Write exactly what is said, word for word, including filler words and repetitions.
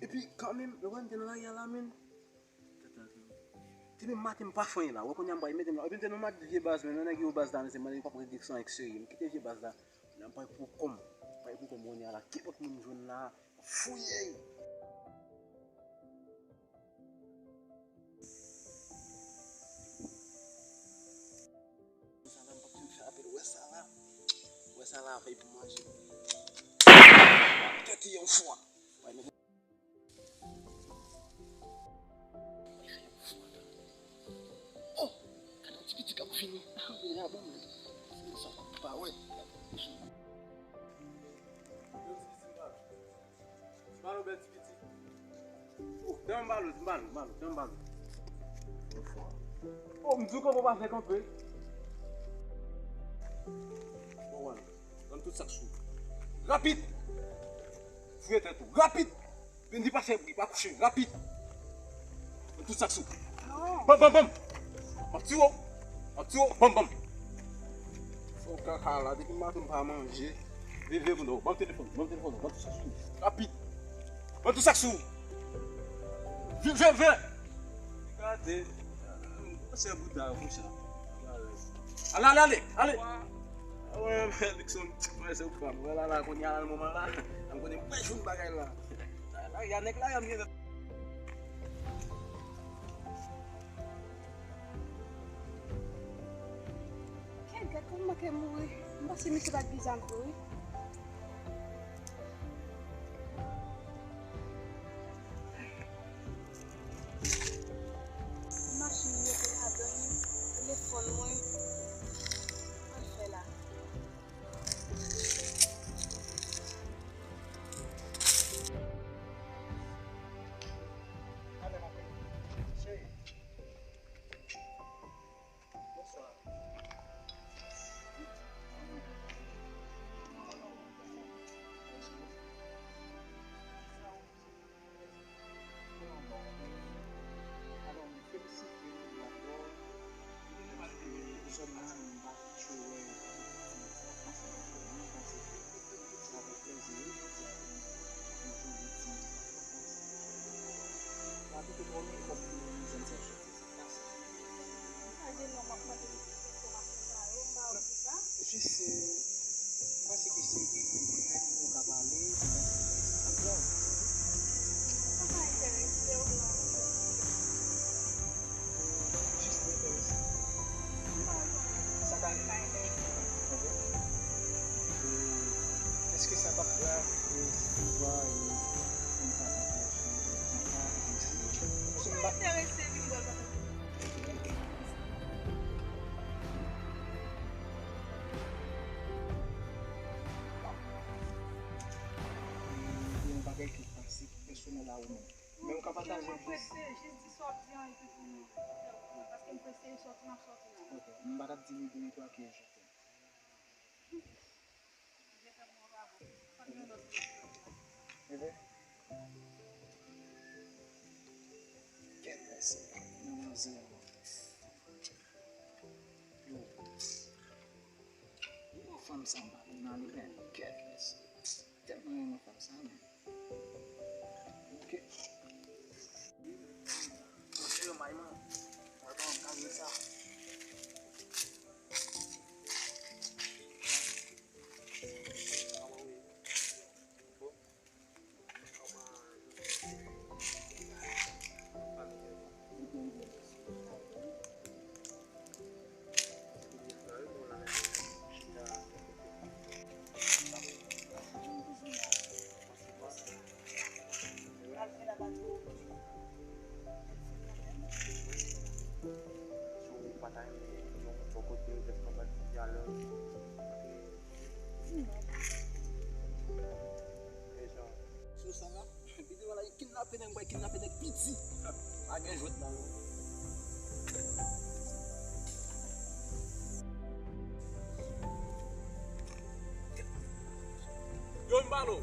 Epi kanmenm, lè w wè m te nan lari a la menm, depi maten m pa fè anyen la, wè kounye a m pral mete m la. Epi m te nan mat vye baz menm, nan nèg yo baz la, men se mande yo p ap regle san èk serye. M kite vye baz la, kounye a m pral pou kò m, m pral pou kò m kounye a la. Kenpòt moun m jwenn la, fouye. Sa la, m p ap fin fè apèl. Wè sa la. Wè sa la, fèy pou manje. Tèt yon fwa. Oh, gade yon ti piti k ap vini. Deja bon, men. Sa pa wè. Ti balo, bèl ti piti. Oh, dan m balo, m balo, m balo, dan m balo. Oh, m di w kanpe w pa vle kanpe. Bon, wè. Ban m tout sa k sou ou. Rapid! Fouye tèt ou. Rapid! Vin di pa fè bri, pa kouche. Rapid! Ban m tout sa k sou ou. Bam, bam, bam! M ap tiye w. M ap tiye w. Bam, bam! Fò kaka la, depi maten m pa manje. Veve moun, ban m telefòn, ban m telefòn, ban m tout sa k sou ou. Rapid! Ban m tout sa k sou ou. Vin, vin, vin! Gade. Mwen se bouda, konsa. Ale, ale, ale, ale! Wè, men, Nixon, mwen se ou pa. Mwen la, la, kounye a, la, nan moman la, m konnen mwen jwenn bagay la. La, y a nèg la, y a mye. Kèt, gad kòman m manke mouri. M panse misye pa t vin zam vre, wi. Machin m mete ladan l, telefòn mwen, ann fè la. Cheri. Bonswa. Alò, mwen felisite w dabò, paske zòn nan, mwen pa abitye wè ansanm avè nou, paske se avèk plèzi, wi, jodi a, mwen jwenn yon ti vakans. M pa kite pwoblèm kòm pou mwen, zòn sa yo soti, sa k pase. Sa gen non, m ap mande li pou fè machin sa yo, m pa wè pou sa. Jis, m panse ke se nèg nou ka pale, se pa sa k grav. Sa pa enterese w nan. Jis enterese. Sa ka enterese. Ok. Èske sa p ap grav si twa e moun sa pa fè yon chanje? Sa pa enterese. Sa pa enterese, vin bò l pa. Gen yon bagay ki pase ki pèsonèl a ou menm. Men ou ka pataje plis. Mwen prese, jis di sa w ap di an epi pou nou. Paske m prese, sòti m ap sòti la. Ok, m pa t ap di ni pou ni twa ke je t'aime. Li gentan pran yon pa bon. Fò n gen lòt. Bebe. Kèt mesye, manmzèl. Yo. Yo, fanm sa m pa konn ale, men kèt mesye. Tèlman renmen fanm sa, men. Ok. Yo, mayman. Pardon, kalme sa. Si w pa ta renmen yon moun bò kote w, jis pa bat ti dyalòg. Sou sa la, videyo a la, yo kidnape nèg, yo kidnape nèg piti. Pa gen jwèt la non. Yo, m balo,